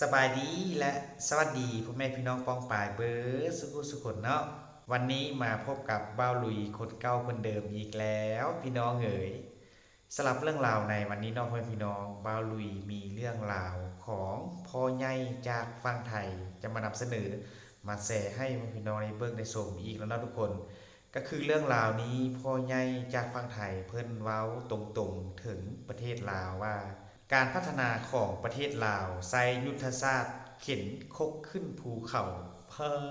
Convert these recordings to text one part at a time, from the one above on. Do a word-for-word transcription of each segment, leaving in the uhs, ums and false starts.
สบายดีและสวัสดีพ่อแม่พี่น้องป้องปายเบิดสุขุสุขคนเนาะ วันนี้มาพบกับบ่าวลุยคนเก่าคนเดิมอีกแล้วพี่น้องเอ๋ย สำหรับเรื่องราวในวันนี้เนาะพ่อแม่พี่น้อง บ่าวลุยมีเรื่องราวของพ่อใหญ่จากฝั่งไทยจะมานำเสนอ มาแชร์ให้พ่อแม่พี่น้องได้เบิ่งได้ชมอีกแล้วเนาะทุกคน ก็คือเรื่องราวนี้พ่อใหญ่จากฝั่งไทยเพิ่นเว้าตรงๆถึงประเทศลาวว่า การพัฒนาของประเทศลาวใช้ยุทธศาสตร์เข็นคกขึ้นภูเขา เพ้อ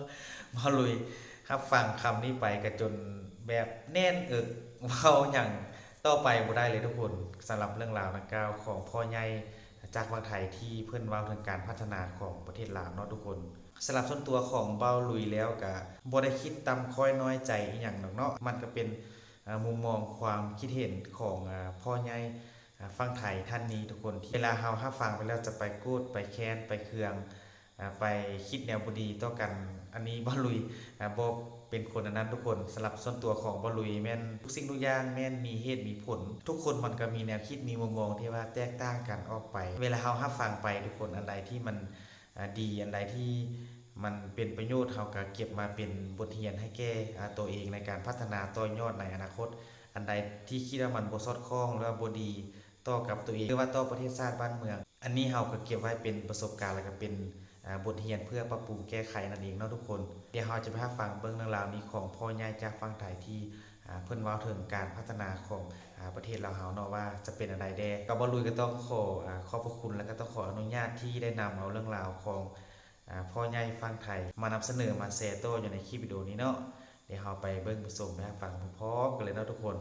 บ่าวลุย รับฟังคำนี้ไปก็จนแบบแน่นเอิก เว้าหยังต่อไปบ่ได้เลยทุกคน สำหรับเรื่องราวดังกล่าวของพ่อใหญ่จากฝั่งไทยที่เพิ่นเว้าถึงการพัฒนาของประเทศลาวเนาะทุกคน สำหรับส่วนตัวของบ่าวลุยแล้วก็บ่ได้คิดต่ำคอยน้อยใจอีหยังดอกเนาะ มันก็เป็น อ่า มุมมองความคิดเห็นของ อ่า พ่อใหญ่ อ่า ฝั่งไทยท่านนี้ทุกคน ที่เวลาเฮารับฟังไปแล้วจะไปโกรธ ไปแค้น ไปเคือง อ่า ไปคิดแนวบ่ดีต่อกัน อันนี้บ่าวลุย อ่า บ่เป็นคนอันนั้นทุกคน สำหรับส่วนตัวของบ่าวลุยแม่นทุกสิ่งทุกอย่างแม่นมีเหตุมีผล ทุกคนมันก็มีแนวคิดมีมุมมองที่ว่าแตกต่างกันออกไป เวลาเฮารับฟังไปทุกคน อันใดที่มัน อ่า ดี อันใดที่มันเป็นประโยชน์ เฮาก็เก็บมาเป็นบทเรียนให้แก่ อ่า ตัวเองในการพัฒนาต่อยอดในอนาคต อันใดที่คิดว่ามันบ่สอดคล้องหรือว่าบ่ดีต่อกับตัวเอง หรือว่าต่อประเทศชาติบ้านเมือง อันนี้เฮาก็เก็บไว้เป็นประสบการณ์ แล้วก็เป็น อ่า บทเรียนเพื่อปรับปรุงแก้ไขนั่นเองเนาะทุกคน เดี๋ยวเฮาจะไปรับฟังเบิ่งเรื่องราวนี้ของพ่อใหญ่จากฝั่งไทยที่ อ่า เพิ่นเว้าถึงการพัฒนาของ อ่า ประเทศลาวเฮาเนาะว่าจะเป็นอันใดแด่ ก็บ่าวลุยก็ต้องขอ อ่า ขอบพระคุณ แล้วก็ต้องขออนุญาตที่ได้นำเอาเรื่องราวของ อ่า พ่อใหญ่ฝั่งไทยมานำเสนอมาแชร์ต่ออยู่ในคลิปวิดีโอนี้เนาะ เดี๋ยวเฮาไปเบิ่งไปชมไปรับฟังพร้อมๆกันเลยเนาะทุกคน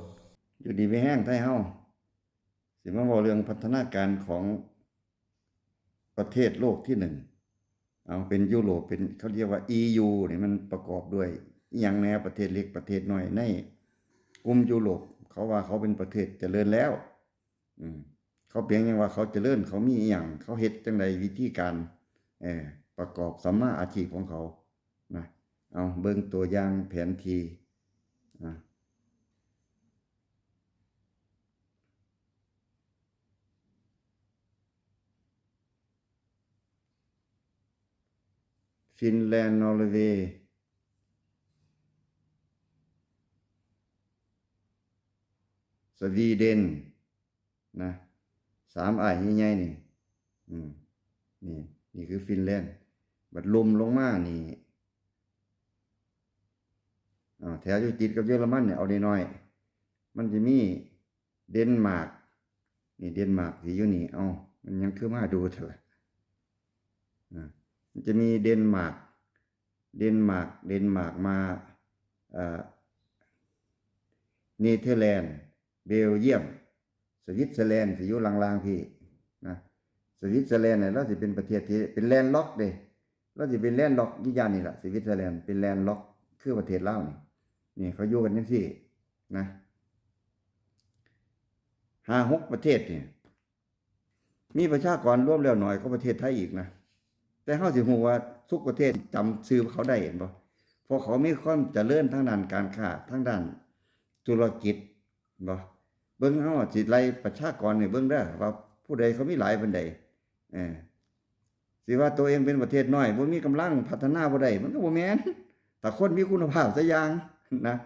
อยู่ดีมีแฮงไทยเฮา สิมาเว้าเรื่องพัฒนาการของประเทศโลกที่หนึ่ง เอาเป็นยุโรป เป็น เขาเรียกว่า อี ยู นี่มันประกอบด้วยอิหยังแหน่ ประเทศเล็กประเทศน้อยในกลุ่มยุโรป เขาว่าเขาเป็นประเทศเจริญแล้ว อืม เขาเปรียบหยังว่าเขาเจริญ เขามีอิหยัง เขาเฮ็ดจั่งใด วิธีการ เอ่อ ประกอบสัมมาอาชีพของเขา นะ เอาเบิ่งตัวอย่างแผนที่ อ่ะ ฟินแลนด์ นอร์เวย์ สวีเดน นะ สามอ้ายใหญ่ๆนี่ อืม นี่ นี่คือฟินแลนด์ บัดลุ่มลงมานี่ อ่า แถวอยู่ติดกับเยอรมันเนี่ย เอาน้อยๆ มันจะมีเดนมาร์ก นี่เดนมาร์กสิอยู่นี่ เอ้า มันยังคือมาดูเถอะ อ่า มันจะมีเดนมาร์ก เดนมาร์ก เดนมาร์กมา เอ่อ เนเธอร์แลนด์ เบลเยียม สวิตเซอร์แลนด์สิอยู่ล่างๆพี่ นะ สวิตเซอร์แลนด์เนี่ย ลาวสิเป็นประเทศที่เป็นแลนด์ล็อกเด้ ลาวสิเป็นแลนด์ล็อกอยู่ย่านนี่ล่ะ สวิตเซอร์แลนด์เป็นแลนด์ล็อก คือประเทศลาวนี่ นี่เขาอยู่กันจั่งซี้ นะ ห้าหกประเทศนี่ มีประชากรรวมแล้วน้อยกว่าประเทศไทยอีกนะ แต่เฮาสิฮู้ว่าทุกประเทศจำชื่อเขาได้ เห็นบ่ เพราะเขามีความเจริญทางด้านการค้า ทางด้านธุรกิจ บ่ เบิ่งเฮาสิไล่ประชากรให้เบิ่งเด้อ ว่าผู้ใดเขามีหลายปานใด เออ สิว่าตัวเองเป็นประเทศน้อย บ่มีกำลัง พัฒนาบ่ได้ มันก็บ่แม่น ถ้าคนมีคุณภาพซะอย่างนะ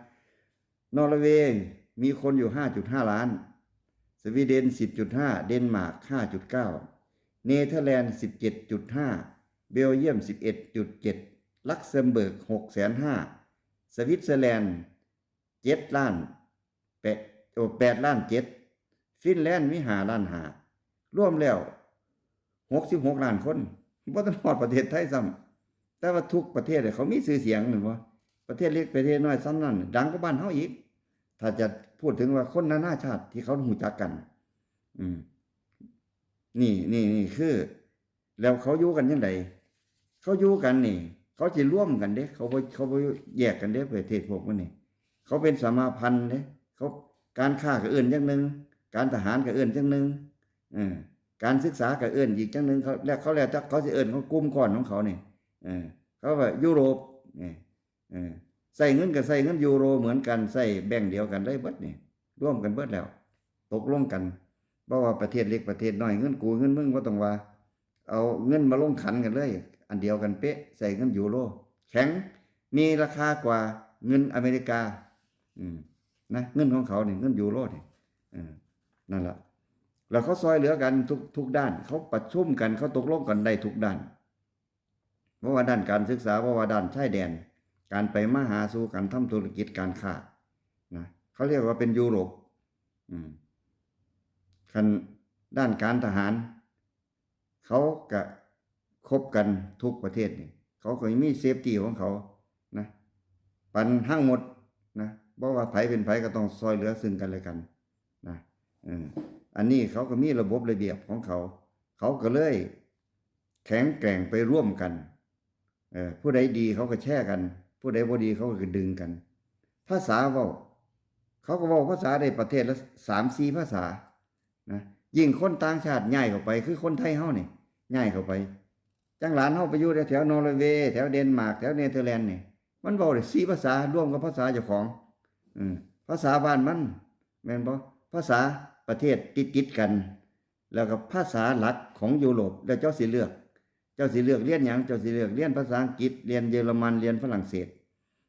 นอร์เวย์มีคนอยู่ ห้าจุดห้าล้าน สวีเดน สิบจุดห้า เดนมาร์ก ห้าจุดเก้า เนเธอร์แลนด์ สิบเจ็ดจุดห้า เบลเยียม สิบเอ็ดจุดเจ็ด ลักเซมเบิร์ก หกแสนห้า สวิตเซอร์แลนด์ เจ็ดล้าน แปด โอ้ แปดล้านเจ็ด ฟินแลนด์มี ห้าล้านห้า รวมแล้ว หกสิบหกล้านคน บ่ทันฮอดประเทศไทยซ้ำ แต่ว่าทุกประเทศเนี่ยเขามีชื่อเสียงแม่นบ่ ประเทศเล็กประเทศน้อยส่ำนั้น ดังกว่าบ้านเฮาอีก ถ้าจะพูดถึงว่าคนนานาชาติที่เขารู้จักกัน อืม นี่ นี่ นี่คือ แล้วเขาอยู่กันจั่งใด เขาอยู่กันนี่ เขาสิรวมกันเด้ เขาบ่ เขาบ่แยกกันเด้ ประเทศพวกมันนี่ เขาเป็นสมาพันธ์เด้ เขา การค้าก็เอิ้นอย่างหนึ่ง การทหารก็เอิ้นอย่างหนึ่ง เออ การศึกษาก็เอิ้นอีกอย่างหนึ่ง เขา แล้วเขาแล้วแต่เขาสิเอิ้นของกลุ่มก้อนของเขานี่ เออ เขาว่ายุโรป นี่ เออ ใช้เงินก็ใช้เงินยูโรเหมือนกัน ใช้แบงก์เดียวกันได้เบิดนี่ รวมกันเบิดแล้ว ตกลงกัน บ่ว่าประเทศเล็กประเทศน้อย เงินกูเงินมึงบ่ต้องว่า เอาเงินมาลงขันกันเลย อันเดียวกันเป๊ะ ใส่เงินยูโร แข็ง มีราคากว่าเงินอเมริกา อืม นะ เงินของเขาเนี่ย เงินยูโรเนี่ย เออ นั่นละ แล้วเขาซอยเหลือกันทุก ทุกด้าน เขาประชุมกัน เขาตกลงกันได้ทุกด้าน เพราะว่าด้านการศึกษา เพราะว่าด้านชายแดน การไปมาหาสู่ การทำธุรกิจ การค้า นะ เขาเรียกว่าเป็นยูโรป อืม คันด้านการทหาร เขาก็คบกันทุกประเทศนี่ เขาก็มีเซฟตี้ของเขา นะ ปันทั้งหมด นะ บ่ว่าไผเป็นไผก็ต้องซอยเหลือซึ่งกันและกัน นะ เออ อันนี้เขาก็มีระบบระเบียบของเขา เขาก็เลยแข็งแกร่งไปร่วมกัน เออ ผู้ใดดีเขาก็แชร์กัน ผู้ใดบ่ดีเขาก็ดึงกัน ภาษาเว้า เขาก็เว้าภาษาได้ประเทศละสามสี่ภาษา นะ ยิ่งคนต่างชาติย้ายเข้าไป คือคนไทยเฮานี่ ย้ายเข้าไป จั่งหลานเฮาไปอยู่แถวๆ นอร์เวย์ แถวเดนมาร์ก แถวเนเธอร์แลนด์นี่ มันเว้าได้สี่ภาษา รวมกับภาษาเจ้าของ อืม ภาษาบ้านมัน แม่นบ่ ภาษาประเทศติดๆ กัน แล้วก็ภาษาหลักของยูโรป แล้วเจ้าสิเลือก เจ้าสิเลือกเรียนหยัง เจ้าสิเลือกเรียนภาษาอังกฤษ เรียนเยอรมัน เรียนฝรั่งเศส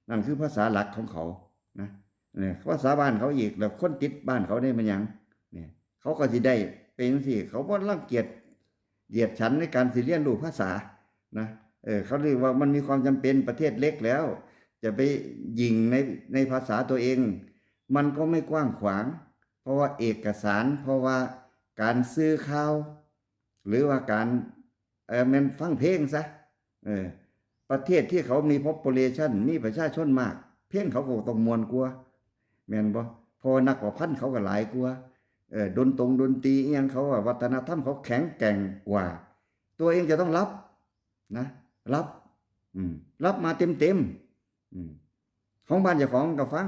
นั่นคือภาษาหลักของเขา นะ เนี่ย ภาษาบ้านเขาอีก แล้วคนติดบ้านเขาได้มันหยัง เนี่ย เขาก็สิได้เป็นจั่งซี้ เขาบ่รังเกียจเหยียดฉันในการสิเรียนรู้ภาษา นะ เออ เขาเรียกว่ามันมีความจำเป็น ประเทศเล็กแล้ว จะไปหยิ่งใน ในภาษาตัวเอง มันก็ไม่กว้างขวาง เพราะว่าเอกสาร เพราะว่าการสื่อข่าว หรือว่าการ เออ แม่นฟังเพลงซะ เออ ประเทศที่เขามี population มีประชาชนมาก เพลงเขาก็ต้องม่วนกว่า แม่นบ่ เพราะว่านักประพันธ์เขาก็หลายกว่า เออ ดนตรงดนตรีอิหยังเขาอะ วัฒนธรรมเขาแข็งแกร่งกว่า ตัวเองจะต้องรับ นะ รับ อืม รับมาเต็มๆ อืม ของบ้านเจ้าของก็ฟัง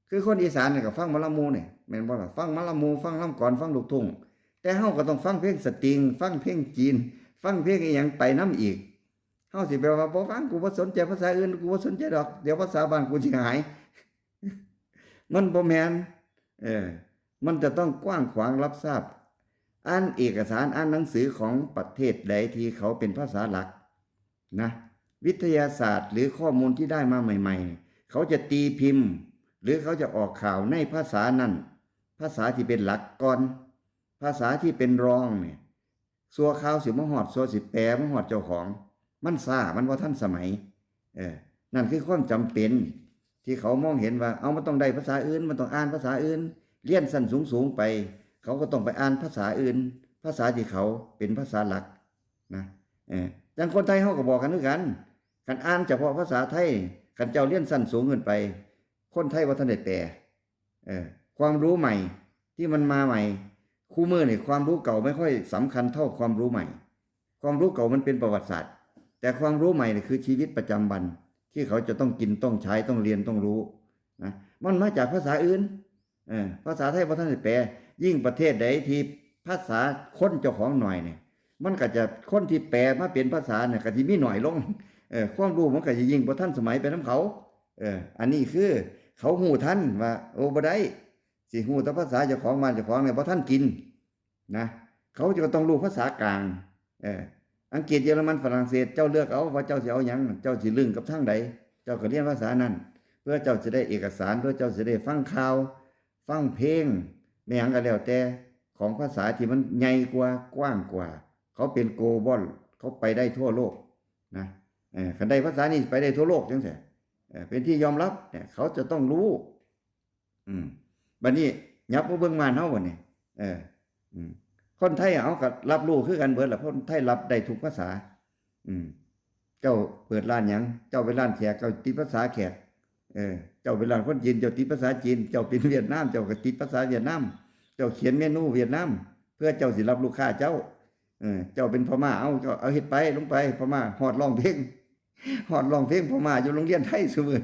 คือคนอีสานนี่ก็ฟังหมอลำหมู่นี่ แม่นบ่ล่ะ ฟังหมอลำหมู่ ฟังลำกลอน ฟังลูกทุ่ง แต่เฮาก็ต้องฟังเพลงสตริง ฟังเพลงจีน ฟังเพลงอิหยังไปนำอีก เฮาสิไปว่าบ่ฟัง กูบ่สนใจภาษาอื่น กูบ่สนใจดอก เดี๋ยวภาษาบ้านกูสิหาย มันบ่แม่น เออ มันจะต้องกว้างขวางรับทราบ อ่านเอกสาร อ่านหนังสือของประเทศใดที่เขาเป็นภาษาหลัก นะ วิทยาศาสตร์หรือข้อมูลที่ได้มาใหม่ๆ เขาจะตีพิมพ์ หรือเขาจะออกข่าวในภาษานั้น ภาษาที่เป็นหลักก่อน ภาษาที่เป็นรองเนี่ย ซั่วข่าวสิมาฮอด ซั่วสิแปลมาฮอดเจ้าของ มันช้า มันบ่ทันสมัย เออ นั่นคือความจำเป็น ที่เขามองเห็นว่า เอา มันต้องได้ภาษาอื่น มันต้องอ่านภาษาอื่น เรียนชั้นสูงๆ ไป เขาก็ต้องไปอ่านภาษาอื่น ภาษาที่เขาเป็นภาษาหลัก นะ เออ อย่างคนไทยเฮาก็บอกกันคือกัน คันอ่านเฉพาะภาษาไทย คันเจ้าเรียนชั้นสูงขึ้นไป คนไทยบ่ทันได้แปล เออ ความรู้ใหม่ที่มันมาใหม่ คู่มื้อนี่ความรู้เก่าไม่ค่อยสำคัญเท่าความรู้ใหม่ ความรู้เก่ามันเป็นประวัติศาสตร์ แต่ความรู้ใหม่นี่คือชีวิตประจำวัน ที่เขาจะต้องกินต้องใช้ต้องเรียนต้องรู้ นะ มันมาจากภาษาอื่น เออ ภาษาไทยบ่ทันได้แปล ยิ่งประเทศใดที่ภาษาคนเจ้าของน้อยเนี่ย มันก็จะ คนที่แปลมาเป็นภาษาเนี่ยก็สิมีน้อยลง เออ ความรู้มันก็สิยิ่งบ่ทันสมัยไปนำเขา เออ อันนี้คือเขาฮู้ทันว่า โอ้ บ่ได้ สิฮู้แต่ภาษาเจ้าของบ้านเจ้าของเนี่ยบ่ทันกิน นะ เขาจะต้องรู้ภาษากลาง เออ อังกฤษ เยอรมัน ฝรั่งเศส เจ้าเลือกเอาว่าเจ้าสิเอาหยัง เจ้าสิลึงกับทางใด เจ้าก็เรียนภาษานั้น เพื่อเจ้าสิได้เอกสาร เพื่อเจ้าสิได้ฟังข่าว ฟังเพลง แม่นหยังก็แล้วแต่ ของภาษาที่มันใหญ่กว่า กว้างกว่า เขาเป็น global เขาไปได้ทั่วโลก นะ เออ คันได้ภาษานี้ไปได้ทั่วโลกจังซี่ เออ เป็นที่ยอมรับเนี่ย เขาจะต้องรู้ อืม บัดนี้ยับมาเบิ่งบ้านเฮาบัดนี้ เออ อืม คนไทยเฮาก็รับรู้คือกันเบิดล่ะ คนไทยรับได้ทุกภาษา อืม เจ้าเปิดร้านหยัง เจ้าไปร้านแขก เจ้าติดภาษาแขก เออ เจ้าไปร้านคนจีน เจ้าติดภาษาจีน เจ้าเป็นเวียดนาม เจ้าก็ติดภาษาเวียดนาม เจ้าเขียนเมนูเวียดนาม เพื่อเจ้าสิรับลูกค้าเจ้า เออ เจ้าเป็นพม่า เอา เจ้าเอาเฮ็ดไป ลงไป พม่า ฮอดร้องเพลง ฮอดร้องเพลงพม่าอยู่โรงเรียนไทยซุมื้อ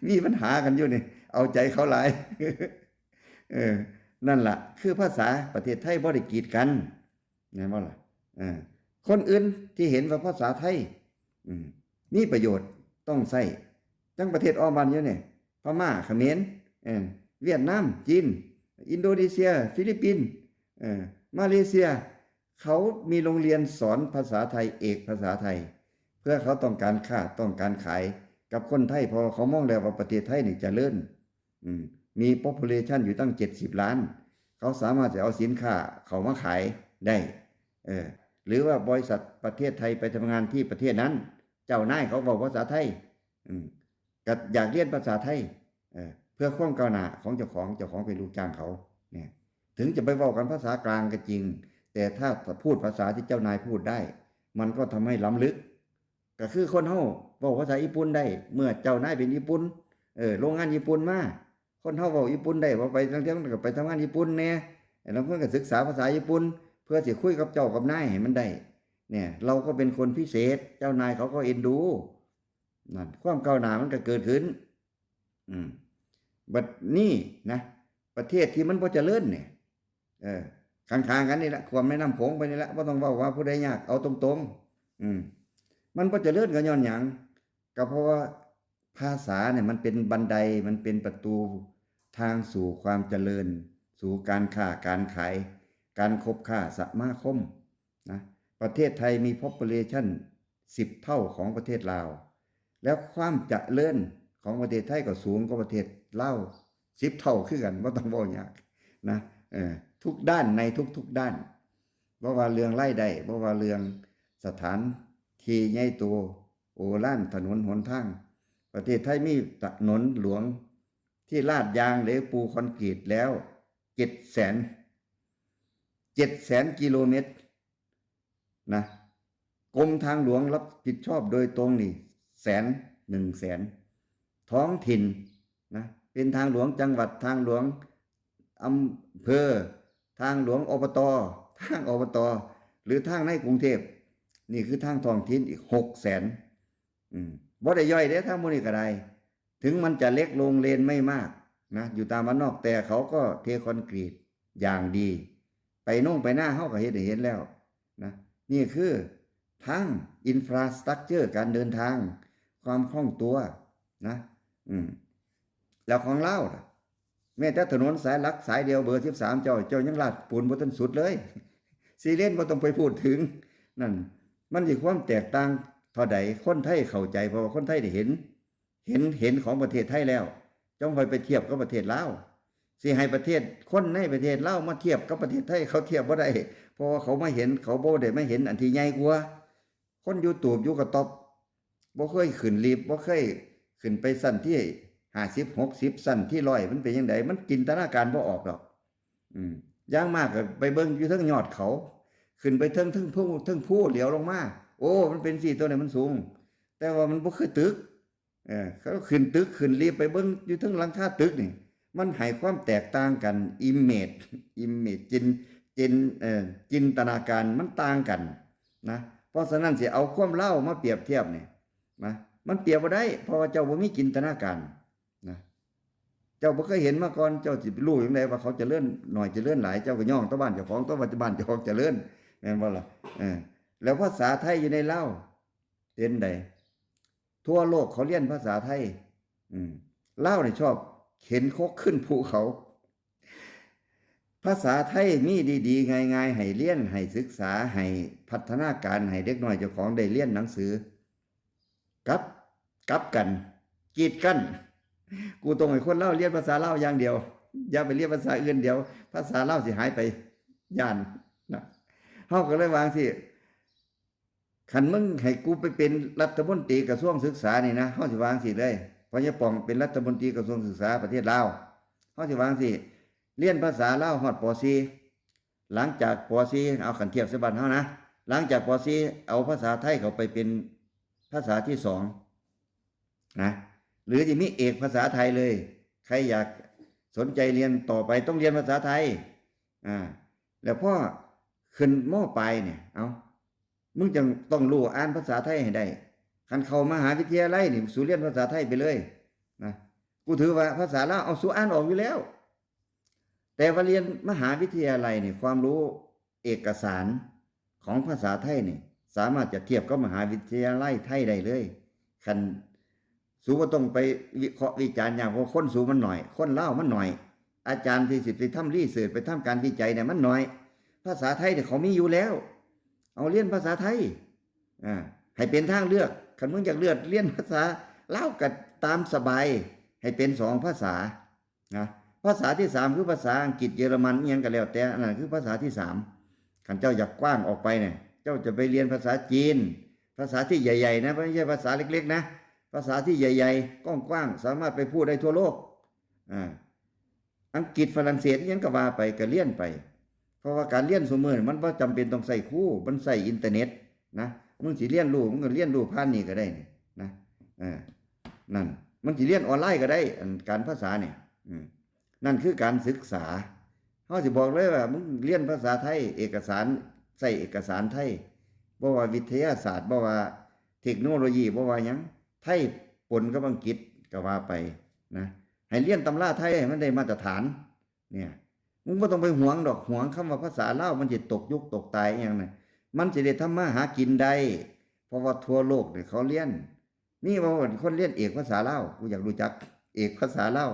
มีปัญหากันอยู่นี่ เอาใจเขาหลาย เออ นั่นล่ะ คือภาษาประเทศไทยบ่ได้กีดกัน แม่นบ่ล่ะ เออ คนอื่นที่เห็นว่าภาษาไทย อืม มีประโยชน์ต้องใช้ จั่งประเทศอ้อมบ้านอยู่นี่ พม่า เขมร เออ เวียดนาม จีน อินโดนีเซีย ฟิลิปปินส์ เออ มาเลเซีย เขามีโรงเรียนสอนภาษาไทย เอกภาษาไทย เพื่อเขาต้องการค้าต้องการขายกับคนไทย เพราะเขามองแล้วว่าประเทศไทยนี่เจริญ อืมมี population อยู่ตั้งเจ็ดสิบล้าน เขาสามารถจะเอาสินค้าเขามาขายได้ เออ หรือว่าบริษัทประเทศไทยไปทำงานที่ประเทศนั้น เจ้านายเขาเว้าภาษาไทย อืมก็อยากเรียนภาษาไทย เออ เพื่อความก้าวหน้าของเจ้าของ เจ้าของเป็นลูกจ้างเขา เนี่ย ถึงจะไปเว้ากันภาษากลางก็จริง แต่ถ้าพูดภาษาที่เจ้านายพูดได้ มันก็ทำให้ล้ำลึก ก็คือคนเฮาเว้าภาษาญี่ปุ่นได้ เมื่อเจ้านายเป็นญี่ปุ่น เออ โรงงานญี่ปุ่นมา คนเฮาเว้าญี่ปุ่นได้ พอไปลางเทื่อมันก็ไปทำงานญี่ปุ่นแหน่ ลางคนก็ศึกษาภาษาญี่ปุ่น เพื่อสิคุยกับเจ้ากับนายให้มันได้ เนี่ย เราก็เป็นคนพิเศษ เจ้านายเขาก็เอ็นดู นั่น ความก้าวหน้ามันก็เกิดขึ้น อืม บัดนี้นะ ประเทศที่มันบ่เจริญเนี่ย เออ ข้างๆกันนี่แหละ ขวมแม่น้ำโขงไปนี่แหละ บ่ต้องเว้าว่าผู้ใดยาก เอาตรงๆ อืม มันบ่เจริญก็ย้อนหยัง ก็เพราะว่าภาษาเนี่ยมันเป็นบันได มันเป็นประตูทางสู่ความเจริญ สู่การค้าการขาย การคบค้าสมาคม นะ ประเทศไทยมี population สิบเท่าของประเทศลาว แล้วความเจริญของประเทศไทยก็สูงกว่าประเทศลาวสิบเท่าคือกัน บ่ต้องเว้ายากนะ เออ ทุกด้านในทุกๆด้าน บ่ว่าเรื่องรายได้ บ่ว่าเรื่องสถานที่ใหญ่โต โอฬารถนนหนทาง ประเทศไทยมีถนนหลวงที่ลาดยางหรือปูคอนกรีตแล้วเจ็ดแสน เจ็ดแสนกิโลเมตร นะ กรมทางหลวงรับผิดชอบโดยตรงนี่แสน หนึ่งแสน ท้องถิ่นนะ เป็นทางหลวงจังหวัด ทางหลวงอำเภอ ทางหลวงอบต ทางอบต หรือทางในกรุงเทพ นี่คือทางท้องถิ่นอีกหกแสน อืมบ่ได้ย่อยเด้ ทางหมู่นี้ก็ได้ ถึงมันจะเล็กลงเลนไม่มากนะ อยู่ตามบ้านนอก แต่เขาก็เทคอนกรีตอย่างดี ไปน่งไปหน้าเฮาก็เฮ็ดให้เห็นแล้วนะ นี่คือทาง infrastructure การเดินทาง ความคล่องตัวนะ อืม แล้วของลาวล่ะ แม้แต่ถนนสายหลักสายเดียวเบอร์สิบสาม เจ้า เจ้ายังลาดปูนบ่ทันสุดเลย สี่เลนบ่ต้องไปพูดถึง นั่น มันสิความแตกต่างเท่าใด คนไทยเข้าใจ เพราะว่าคนไทยได้เห็น เห็น เห็นของประเทศไทยแล้ว จั่งค่อยไปเทียบกับประเทศลาว สิให้ประเทศ คนในประเทศลาวมาเทียบกับประเทศไทย เขาเทียบบ่ได้ เพราะว่าเขามาเห็น เขาบ่ได้มาเห็นอันที่ใหญ่กว่า คนอยู่ตูบอยู่กระต๊อบ บ่เคยขึ้นลิฟต์ บ่เคยขึ้นไปชั้นที่ห้าสิบ หกสิบ ชั้นที่ร้อย มันเป็นจั่งใด มันจินตนาการบ่ออกดอก อืม อย่างมากก็ไปเบิ่งอยู่เทิงยอดเขา ขึ้นไปเทิง เทิงภู เทิงภูเหลียวลงมา โอ้ มันเป็นจั่งซี้ ตัวนี้มันสูง แต่ว่ามันบ่คือตึก เออ เขาขึ้นตึกขึ้นลิฟต์ไปเบิ่งอยู่เทิงหลังคาตึกนี่ มันให้ความแตกต่างกัน image image จิน จิน เอ่อ จินตนาการมันต่างกันนะ เพราะฉะนั้นสิเอาความลาวมาเปรียบเทียบนี่นะ มันเปรียบบ่ได้ เพราะว่าเจ้าบ่มีจินตนาการนะ เจ้าบ่เคยเห็นมาก่อน เจ้าสิไปรู้จั่งใดว่าเขาเจริญหน่อยเจริญหลาย เจ้าก็ย่องแต่บ้านเจ้าของ แต่ว่าบ้านเจ้าของเจริญ แม่นบ่ล่ะ เออ แล้วภาษาไทยอยู่ในลาวเป็นใด ทั่วโลกเขาเรียนภาษาไทย อืม ลาวนี่ชอบเข็นคกขึ้นภูเขา ภาษาไทยมีดีๆ ง่ายๆ ให้เรียน ให้ศึกษา ให้พัฒนาการ ให้เด็กน้อยเจ้าของได้เรียนหนังสือ กลับ กลับกัน กีดกัน กูต้องให้คนลาวเรียนภาษาลาวอย่างเดียว อย่าไปเรียนภาษาอื่น เดี๋ยวภาษาลาวสิหายไป ย้านนะ เฮาก็เลยว่าจั่งซี้ คันมึงให้กูไปเป็นรัฐมนตรีกระทรวงศึกษานี่นะ เฮาสิว่าจั่งซี้เลย พ่อใหญ่ป๋องเป็นรัฐมนตรีกระทรวงศึกษาประเทศลาว เฮาสิว่าจั่งซี้ เรียนภาษาลาวฮอด ป.สี่ หลังจาก ป.สี่ เอาคันเทียบใส่บ้านเฮานะ หลังจาก ป.สี่ เอาภาษาไทยเข้าไปเป็นภาษาที่สองนะ หรือจะมีเอกภาษาไทยเลย ใครอยากสนใจเรียนต่อไปต้องเรียนภาษาไทย อ่า แล้วพอขึ้น ม.ปลายเนี่ย เอา มึงจั่งต้องรู้อ่านภาษาไทยให้ได้ คันเข้ามหาวิทยาลัยนี่ สูเรียนภาษาไทยไปเลยนะ กูถือว่าภาษาลาว เอา สูอ่านออกอยู่แล้ว แต่ว่าเรียนมหาวิทยาลัยนี่ ความรู้เอกสารของภาษาไทยนี่ สามารถจะเทียบกับมหาวิทยาลัยไทยได้เลย คัน สูบ่ต้องไปวิเคราะห์วิจารณ์ยาก เพราะคนสูมันหน่อย คนลาวมันหน่อย อาจารย์ที่สิไปทำรีเสิร์ช ไปทำการวิจัยเนี่ยมันหน่อย ภาษาไทยเนี่ยเขามีอยู่แล้ว เอาเรียนภาษาไทย อ่า ให้เป็นทางเลือก คันมึงอยากเลือกเรียนภาษาลาวก็ตามสบาย ให้เป็นสองภาษา นะ ภาษาที่สามคือภาษาอังกฤษ เยอรมัน อิหยังก็แล้วแต่ อันนั้นคือภาษาที่สาม คันเจ้าอยากกว้างออกไปเนี่ย เจ้าจะไปเรียนภาษาจีน ภาษาที่ใหญ่ๆนะ ไม่ใช่ภาษาเล็กๆนะ ภาษาที่ใหญ่ๆ กว้างๆ สามารถไปพูดได้ทั่วโลก อ่า อังกฤษ ฝรั่งเศส อิหยังก็ว่าไป ก็เรียนไป เพราะว่าการเรียนซุมื้อนี่มันบ่จำเป็นต้องใช้ครู มันใช้อินเทอร์เน็ตนะ มึงสิเรียนรู้ มึงก็เรียนรู้ผ่านนี่ก็ได้นี่นะ เออ นั่น มันสิเรียนออนไลน์ก็ได้ อันการภาษาเนี่ย อืม นั่นคือการศึกษา เฮาสิบอกเลยว่า มึงเรียนภาษาไทย เอกสาร ใช้เอกสารไทย บ่ว่าวิทยาศาสตร์ บ่ว่าเทคโนโลยี บ่ว่าหยัง ไทยปนกับอังกฤษก็ว่าไปนะ ให้เรียนตำราไทยให้มันได้มาตรฐาน เนี่ย มึงบ่ต้องไปหวงดอก หวงคำว่าภาษาลาว มันสิตกยุคตกตายอิหยังน่ะ มันสิได้ทำมาหากินได้ เพราะว่าทั่วโลกเนี่ยเขาเรียน นี่ว่าคนเรียนเอกภาษาลาว กูอยากรู้จักเอกภาษาลาว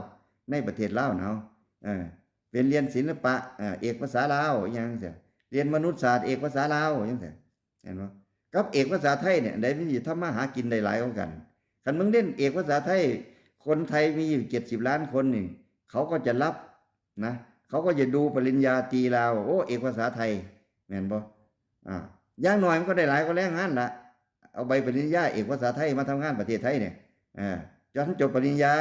ในประเทศลาวเนาะ เออ เป็นเรียนศิลปะ เอ่อ เอกภาษาลาวอิหยังจั่งซี้ เรียนมนุษยศาสตร์ เอกภาษาลาวอิหยังจั่งซี้ เห็นบ่ กับเอกภาษาไทยเนี่ย อันใดมันสิทำมาหากินได้หลายกว่ากัน คันมึงเรียนเอกภาษาไทย คนไทยมีอยู่เจ็ดสิบล้านคนนี่ เขาก็จะรับนะ เขาก็จะดูปริญญาตรีลาว โอ้ เอกภาษาไทย แม่นบ่ อ่า อย่างน้อยมันก็ได้หลายกว่าแรงงานละ เอาใบปริญญาเอกภาษาไทยมาทำงานประเทศไทยเนี่ย อ่า จนจบปริญญา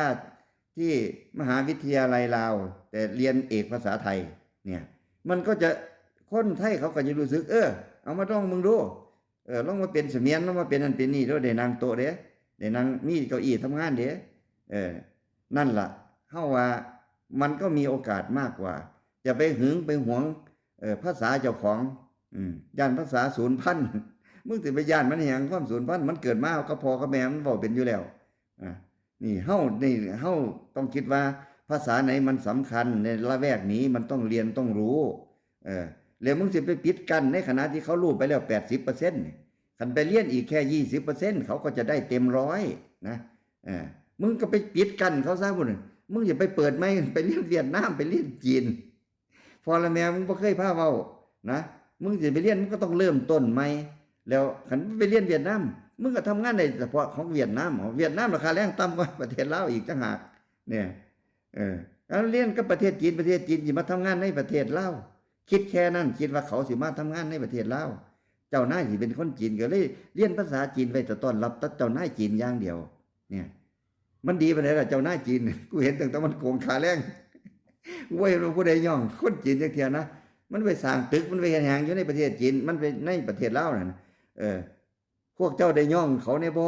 ที่มหาวิทยาลัยลาว แต่เรียนเอกภาษาไทย เนี่ย มันก็จะ คนไทยเขาก็จะรู้สึก เออ เอามาลองมึงดู เออ ลองมาเป็นเสมียน ลองมาเป็นนั่นเป็นนี่ แล้วได้นั่งโต๊ะเด้ ได้นั่งมีเก้าอี้ทำงานเด้ เออ นั่นล่ะ เฮาว่ามันก็มีโอกาสมากกว่า จะไปหึงไปหวง เออ ภาษาเจ้าของ อืม ย้านภาษาสูญพันธุ์ มึงสิไปย้านมันหยัง ความสูญพันธุ์ มันเกิดมากับพ่อกับแม่มันเว้าเป็นอยู่แล้ว อ่ะ นี่เฮา นี่เฮาต้องคิดว่าภาษาไหนมันสำคัญในละแวกนี้ มันต้องเรียนต้องรู้ เออ แล้วมึงสิไปปิดกั้นในขณะที่เขารู้ไปแล้วแปดสิบเปอร์เซ็นต์ นี่ คันไปเรียนอีกแค่ยี่สิบเปอร์เซ็นต์ เขาก็จะได้เต็มร้อยนะ เออ มึงก็ไปปิดกั้นเขาซะพุ่น มึงอย่าไปเปิดไม่ ไปเรียนเวียดนาม ไปเรียนจีน พ่อและแม่มึงบ่เคยพาเว้านะ มึงสิไปเรียน มึงก็ต้องเริ่มต้นใหม่ แล้วคันไปเรียนเวียดนาม มึงก็ทำงานได้เฉพาะของเวียดนาม เวียดนามราคาแรงต่ำกว่าประเทศลาวอีกต่างหาก เนี่ย เออ แล้วเรียนกับประเทศจีน ประเทศจีนสิมาทำงานในประเทศลาว คิดแค่นั้น คิดว่าเขาสิมาทำงานในประเทศลาว เจ้านายสิเป็นคนจีน ก็เลยเรียนภาษาจีนไว้แต่ต้อนรับแต่เจ้านายจีนอย่างเดียว เนี่ย มันดีปานใดล่ะเจ้านายจีน กูเห็นตั้งแต่มันโกงค่าแรง กูบ่เห็นว่าผู้ใดย่องคนจีนจักเทื่อนะ มันไปสร้างตึก มันไปเฮ็ดหยังอยู่ในประเทศจีน มันไปในประเทศลาวนั่นน่ะ เออ พวกเจ้าได้ย่องเขาแน่บ่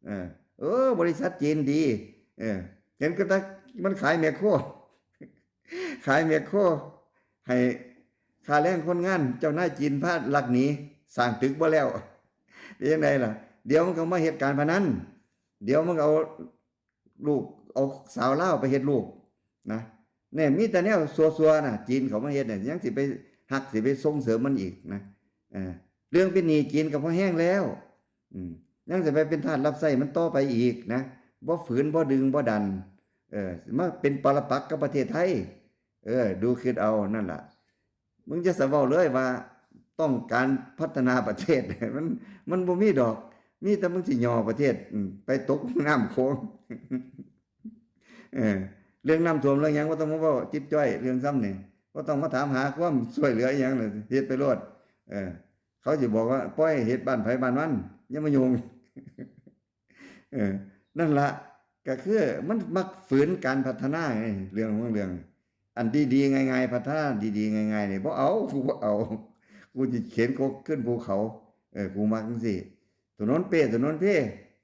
เออ เออ บริษัทจีนดี เออ เห็นก็แต่มันขายแมคโคร ขายแมคโคร ให้ค่าแรงคนงาน เจ้านายจีนพาลักหนี สร้างตึกบ่แล้ว เป็นจั่งใดล่ะ เดี๋ยวมันก็มาเฮ็ดการพนัน เดี๋ยวมันก็เอาลูก เอาสาวลาวไปเฮ็ดลูกนะ เนี่ย มีแต่แนวซัวๆน่ะ จีนเขามาเฮ็ดเนี่ย ยังสิไปฮัก สิไปส่งเสริมมันอีกนะ เออ เรื่องเป็นหนี้จีนก็พอแฮงแล้ว อืม ยังสิไปเป็นทาสรับใช้มันต่อไปอีกนะ บ่ฝืน บ่ดึง บ่ดัน เออ มาเป็นปรปักษ์กับประเทศไทย เออ ดูคิดเอานั่นล่ะ มึงจะสะเว้าเลยว่าต้องการพัฒนาประเทศ มัน มันบ่มีดอก มีแต่มึงสิหย่อประเทศ อืม ไปตกน้ำโขง เออ เรื่องน้ำท่วมเรื่องหยังบ่ต้องมาเว้าจิ๊บจ้อย เรื่องซ่ำนี่ บ่ต้องมาถามหาความช่วยเหลืออิหยังเลย เฮ็ดไปโลด เออ เขาสิบอกว่าปล่อยเฮ็ดบ้านไผบ้านมัน อย่ามายุ่ง เออ นั่นละ ก็คือมันมักฝืนการพัฒนาไง เรื่องของเรื่อง อันดีๆง่ายๆ พัฒนาดีๆง่ายๆนี่บ่เอา กูบ่เอา กูสิเข็นครกขึ้นภูเขา เออ กูมักจั่งซี้ ถนนเป้ถนนเพ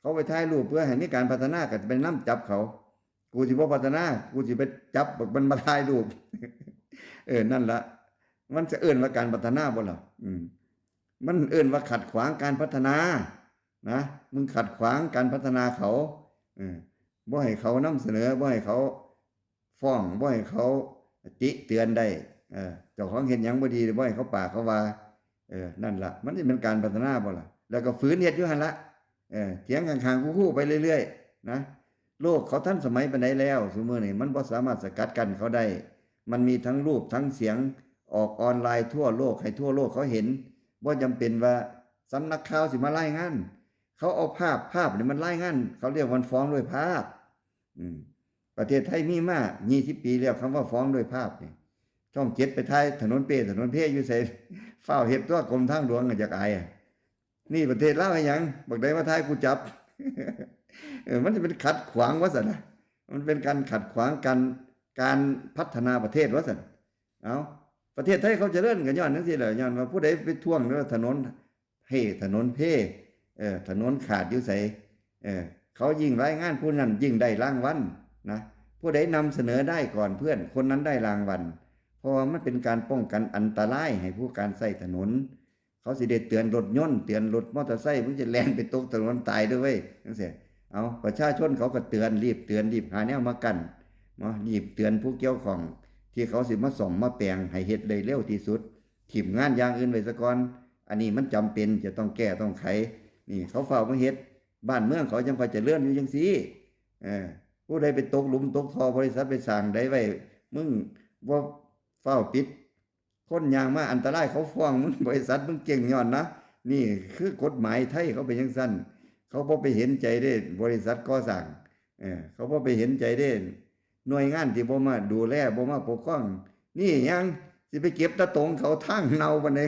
เขาไปถ่ายรูปเพื่อให้มีการพัฒนา ก็จะไปนำจับเขา กูสิบ่พัฒนา กูสิไปจับบักมันมาถ่ายรูป เออ นั่นละ มันจะเอิ้นว่าการพัฒนาบ่ล่ะ อืม มันเอิ้นว่าขัดขวางการพัฒนา นะ มึงขัดขวางการพัฒนาเขา เออ บ่ให้เขานำเสนอ บ่ให้เขาฟ้อง บ่ให้เขาติเตือนได้ เออ เจ้าของเฮ็ดหยังบ่ดี บ่ให้เขาปากเขาว่า เออ นั่นละ มันสิเป็นการพัฒนาบ่ล่ะ แล้วก็ฝืนเฮ็ดอยู่หั่นละ เออ เถียงข้างๆ คู่ๆ ไปเรื่อยๆ นะ โลกเขาทันสมัยปานใดแล้ว ซุมื้อนี้มันบ่สามารถสกัดกั้นเขาได้ มันมีทั้งรูป ทั้งเสียง ออกออนไลน์ทั่วโลก ให้ทั่วโลกเขาเห็น บ่จำเป็นว่าสำนักข่าวสิมารายงาน เขาเอาภาพ ภาพนี่มันรายงาน เขาเรียกมันฟ้องด้วยภาพ อืม ประเทศไทยมีมา ยี่สิบ ปีแล้ว คำว่าฟ้องด้วยภาพนี่ ช่องเจ็ดไปถ่ายถนนเป้ถนนเพอยู่ไส ฟ้าวเฮ็ดตัว กรมทางหลวงอยากอายอะ นี่ประเทศลาวเฮ็ดหยัง บักใดมาถ่ายกูจับ เออ มันจะเป็นขัดขวางว่าซั่นนะ มันเป็นการขัดขวางการ การพัฒนาประเทศว่าซั่น เอา ประเทศไทยเขาเจริญก็ย้อนจั่งซี้แหละ ย้อนว่าผู้ใดไปทวงว่าถนนเพ่ ถนนเพ่ เออ ถนนขาดอยู่ไส เออ เขายิ่งรายงานผู้นั้นยิ่งได้รางวัลนะ ผู้ใดนำเสนอได้ก่อนเพื่อน คนนั้นได้รางวัล เพราะว่ามันเป็นการป้องกันอันตรายให้ผู้การใช้ถนน เขาสิได้เตือนรถยนต์ เตือนรถมอเตอร์ไซค์ มึงจะแล่นไปตกถนนตายเด้อเว้ย จั่งซี้ เอา ประชาชนเขาก็เตือน รีบเตือน รีบหาแนวมากั้น เนาะ รีบเตือนผู้เกี่ยวข้อง ที่เขาสิมาซ่อมมาแปลง ให้เฮ็ดได้เร็วที่สุด ถิ่มงานอย่างอื่นไว้ซะก่อน อันนี้มันจำเป็นจะต้องแก้ต้องไข นี่เขาฟ้าวมาเฮ็ด บ้านเมืองเขาจั่งค่อยเจริญอยู่จั่งซี้ เออ ผู้ใดไปตกหลุมตกท่อ บริษัทไปสร้างใดไว้ มึงบ่ฟ้าวปิด คนย่างมาอันตราย เขาฟ้องมึง บริษัทมึงเจ๊งย้อนนะ นี่คือกฎหมายไทยเขาเป็นจั่งซั่น เขาบ่ไปเห็นใจเด้ บริษัทก่อสร้าง เออ เขาบ่ไปเห็นใจเด้ หน่วยงานที่บ่มาดูแล บ่มาปกครอง นี่ยังสิไปเก็บตะตงเขา ทางเน่าปานใด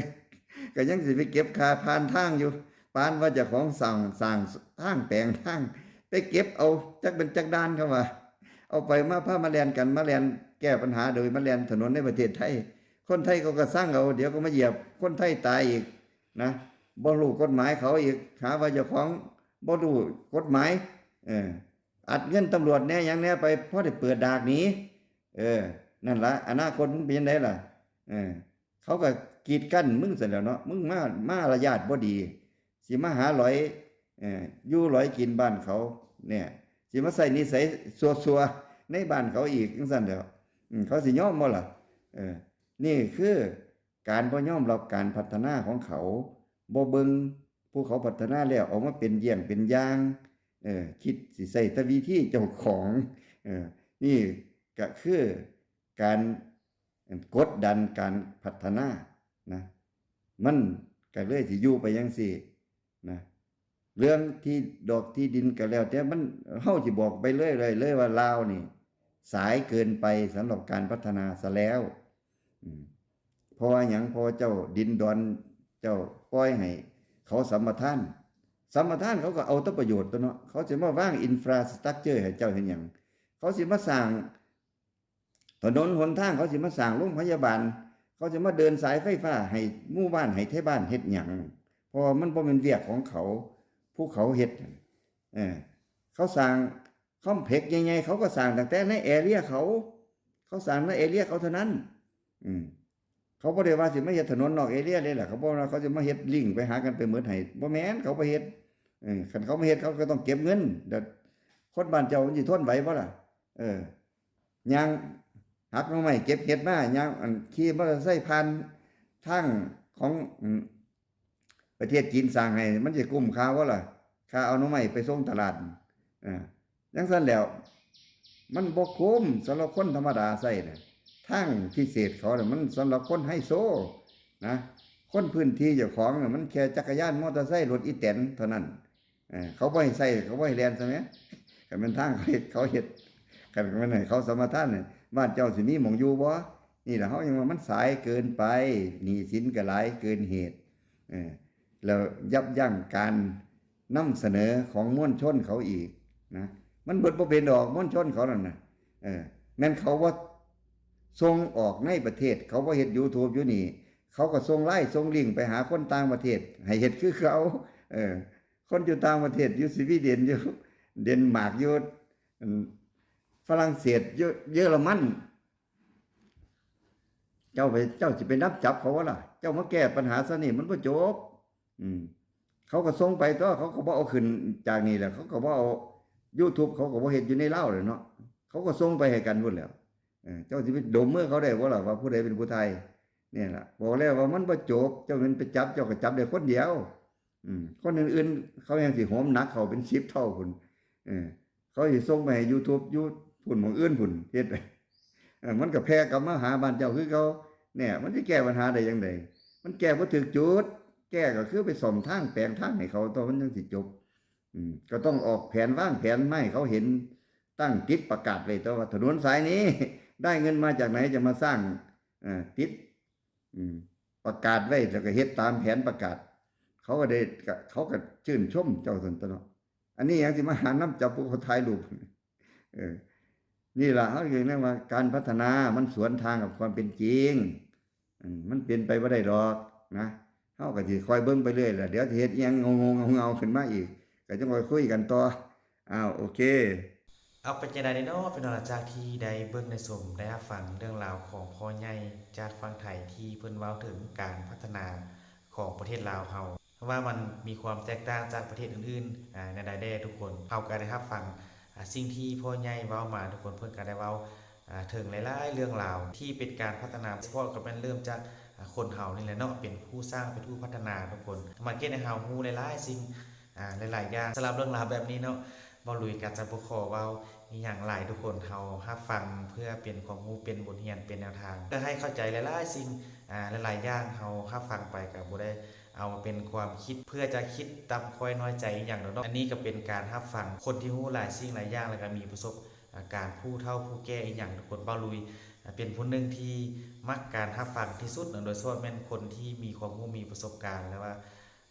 ก็ยังสิไปเก็บค่าผ่านทางอยู่ ปานว่าเจ้าของสร้าง สร้างทางแปลงทาง ไปเก็บเอาจักเป็นจักด้าน เขาว่า เอาไปมา พามาแล่นกัน มาแล่นแก้ปัญหาโดยมาแล่นถนนในประเทศไทย คนไทยเขาก็ซังเอา เดี๋ยวก็มาเหยียบคนไทยตายอีกนะ บ่รู้กฎหมายเขาอีก หาว่าเจ้าของบ่รู้กฎหมาย เออ อัดเงินตำรวจแหน่หยังแหน่ไป พอได้เปิดดากหนี เออ นั่นละ อนาคตมึงเป็นจั่งใดล่ะ เออ เขาก็กีดกั้นมึงซั่นแหล้วเนาะ มึงมา มารยาทบ่ดี สิมาหาหลอย เอ่อ อยู่หลอยกินบ้านเขา เนี่ย สิมาใส่นิสัยซั่วๆ ในบ้านเขาอีกจั่งซั่นแหล้ว อืม เขาสิยอมบ่ล่ะ เออ นี่คือการบ่ยอมรับการพัฒนาของเขา บ่เบิ่งผู้เขาพัฒนาแล้วเอามาเป็นเยี่ยงเป็นอย่าง เออ คิดสิใช้แต่วิธีเจ้าของ เออ นี่ก็คือการกดดันการพัฒนานะ มันก็เลยสิอยู่ไปจั่งซี้นะ เรื่องที่ดอกที่ดินก็แล้วแต่ มัน เฮาสิบอกไปเลย เลย เลยว่าลาวนี่สายเกินไปสำหรับการพัฒนาซะแล้ว อืม เพราะว่าหยัง เพราะว่าเจ้าดินดอน เจ้าปล่อยให้เขาสัมปทาน สัมปทานเขาก็เอาแต่ประโยชน์ตั๊วเนาะ เขาสิมาวาง infrastructure ให้เจ้าเฮ็ดหยัง เขาสิมาสร้างถนนหนทาง เขาสิมาสร้างโรงพยาบาล เขาสิมาเดินสายไฟฟ้าให้หมู่บ้าน ให้ไทบ้านเฮ็ดหยัง เพราะว่ามันบ่แม่นเวียกของเขา ผู้เขาเฮ็ด เออ เขาสร้างคอมเพล็กซ์ใหญ่ๆ เขาก็สร้างตั้งแต่ใน area เขา เขาสร้างใน area เขาเท่านั้น อืม เขาบ่ได้ว่าสิมาเฮ็ดถนนนอก area เลยล่ะ เขาบ่ว่าเขาสิมาเฮ็ดลิงก์ไปหากันไปหมดให้ บ่แม่น เขาบ่เฮ็ด เออ คันเขามาเฮ็ด เขาก็ต้องเก็บเงิน เดี๋ยวคนบ้านเจ้ามันสิทนไหวบ่ล่ะ เออ ย่างหักหน่อไม้เก็บเห็ดมา ย่าง อัน ขี่มอเตอร์ไซค์ผ่านทางของ อืม ประเทศจีนสร้างให้ มันสิคุ้มค่าบ่ล่ะ ค่าเอาหน่อไม้ไปส่งตลาด อ่า จั่งซั่นแหล้ว มันบ่คุ้มสำหรับคนธรรมดาใช้น่ะ ทางพิเศษเขาน่ะ มันสำหรับคนไฮโซนะ คนพื้นที่เจ้าของน่ะ มันแค่จักรยาน มอเตอร์ไซค์ รถอีแตนเท่านั้น เออ เขาบ่ให้ใช้ เขาบ่ให้แล่นซะแหม คันแม่นทางเขาเฮ็ด เขาเฮ็ด คันแม่นให้เขาสัมปทานน่ะ บ้านเจ้าสิมีหม่องอยู่บ่ นี่แหละ เฮายังว่ามันสายเกินไป หนี้สินก็หลายเกินเหตุ เออ แล้วยับยั้งการนำเสนอของมวลชนเขาอีกนะ มันเบิดบ่เป็นดอกมวลชนเขานั่นน่ะ เออ แม่นเขาบ่ส่งออกในประเทศ เขาบ่เฮ็ด YouTube อยู่นี่ เขาก็ส่งไลน์ส่งลิงก์ไปหาคนต่างประเทศ ให้เฮ็ดคือเขา เออ คนอยู่ต่างประเทศ อยู่สวีเดน อยู่เดนมาร์ก อยู่ อืม ฝรั่งเศส อยู่เยอรมัน เจ้าไป เจ้าสิไปนำจับเขาบ่ล่ะ เจ้ามาแก้ปัญหาซะนี่มันบ่จบ อืม เขาก็ส่งไปตั๊ว เขาก็บ่เอาขึ้นจากนี่แหละ เขาก็บ่เอา YouTube เขาก็บ่เฮ็ดอยู่ในลาวแหละเนาะ เขาก็ส่งไปให้กันพุ้นแหล้ว เออ เจ้าสิไปดมมือเขาได้บ่ล่ะ ว่าผู้ใดเป็นผู้ถ่าย เนี่ยล่ะ บอกแล้วว่ามันบ่จบ เจ้าแม่นไปจับ เจ้าก็จับได้คนเดียว อืม คนอื่นๆ เขายังสิโหมหนักเขาเป็นสิบเท่าพุ้น เออ เขาสิส่งไปให้ YouTube อยู่พุ้น หม่องอื่นพุ้น เฮ็ด เออ มันก็แผ่กลับมาหาบ้านเจ้าคือเก่า เนี่ย มันจะแก้ปัญหาได้ยังไง มันแก้บ่ถืกจุด แก้ก็คือไปซ่อมทางแปลงทางให้เขาตัวมันยังสิจบ อืม ก็ต้องออกแผนวางแผนมาให้เขาเห็น ตั้งติดประกาศไว้ตัวว่าถนนสายนี้ ได้เงินมาจากไหนจะมาสร้าง อ่า ติด อืม ประกาศไว้แล้วก็เฮ็ดตามแผนประกาศ เขาก็ได้ เขาก็ชื่นชมเจ้าสันตวเนาะ อันนี้ยังสิมาหาน้ำจับผู้เขาถ่ายรูป เออ นี่ล่ะเขาเรียกว่าการพัฒนามันสวนทางกับความเป็นจริง อืม มันเป็นไปบ่ได้ดอกนะ เขาก็สิคอยเบิ่งไปเรื่อยล่ะ เดี๋ยวสิเฮ็ดอิหยังเงาๆเงาๆขึ้นมาอีก ก็จั่งค่อยคุยกันต่อ อ้าว โอเค เอาเป็นจั่งใด๋เนาะพี่น้อง หลังจากที่ได้เบิ่งได้ชมได้รับฟังเรื่องราวของพ่อใหญ่จากฝั่งไทยที่เพิ่นเว้าถึงการพัฒนาของประเทศลาวเฮา ว่ามันมีความแตกต่างจากประเทศอื่นๆ อ่า แนวใด๋แด่ทุกคน เฮาก็ได้รับฟัง อ่า สิ่งที่พ่อใหญ่เว้ามาทุกคน เพิ่นก็ได้เว้า อ่า ถึงหลายๆ เรื่องราวที่เป็นการพัฒนา เฉพาะก็แม่นเริ่มจาก อ่า คนเฮานี่แหละเนาะ เป็นผู้สร้าง เป็นผู้พัฒนาทุกคน มาเก็ตให้เฮาฮู้หลายๆ สิ่ง อ่า หลายๆ อย่าง สำหรับเรื่องราวแบบนี้เนาะ บ่าวลุยก็จะบ่ขอเว้าอิหยังหลายทุกคน เฮารับฟังเพื่อเป็นความรู้ เป็นบทเรียน เป็นแนวทาง เพื่อให้เข้าใจหลายๆ สิ่ง อ่า หลายๆ อย่าง เฮารับฟังไปก็บ่ได้เอามาเป็นความคิด เพื่อจะคิดต่ำคอยน้อยใจอิหยังดอกเนาะ อันนี้ก็เป็นการรับฟังคนที่รู้หลายสิ่งหลายอย่าง แล้วก็มีประสบ อ่า การณ์ผู้เฒ่าผู้แก่อิหยังทุกคน บ่าวลุย อ่า เป็นผู้หนึ่งที่มักการรับฟังที่สุดเนาะ โดยเฉพาะแม่นคนที่มีความรู้มีประสบการณ์ แล้วว่า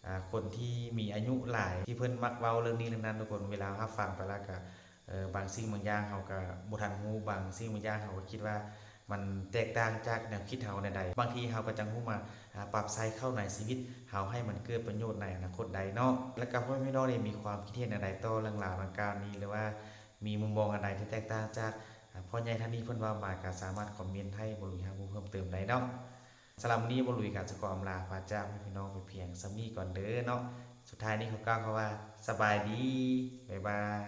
อ่า คนที่มีอายุหลายที่เพิ่นมักเว้าเรื่องนี้เรื่องนั้นทุกคน เวลารับฟังไปแล้วก็ เอ่อ บางสิ่งบางอย่างเฮาก็บ่ทันรู้ บางสิ่งบางอย่างเฮาก็คิดว่ามันแตกต่างจากแนวคิดเฮาแนวใด บางทีเฮาก็จั่งรู้มา อ่า ปรับใช้เข้าในชีวิตเฮาให้มันเกิดประโยชน์ในอนาคตได้เนาะ แล้วก็พ่อแม่พี่น้องนี่มีความคิดเห็นแนวใดต่อเรื่องราวดังกล่าวนี้ หรือว่ามีมุมมองอันใดที่แตกต่างจาก อ่า พ่อใหญ่ท่านนี้เพิ่นเว้ามา ก็สามารถคอมเมนต์ให้บ่าวลุยรับรู้เพิ่มเติมได้เนาะ สำหรับมื้อนี้บ่าวลุยก็จะขออำลาพาจากพ่อแม่พี่น้องไปเพียงส่ำนี้ก่อนเด้อเนาะ สุดท้ายนี้ขอกล่าวคำว่าสบายดี บ๊ายบาย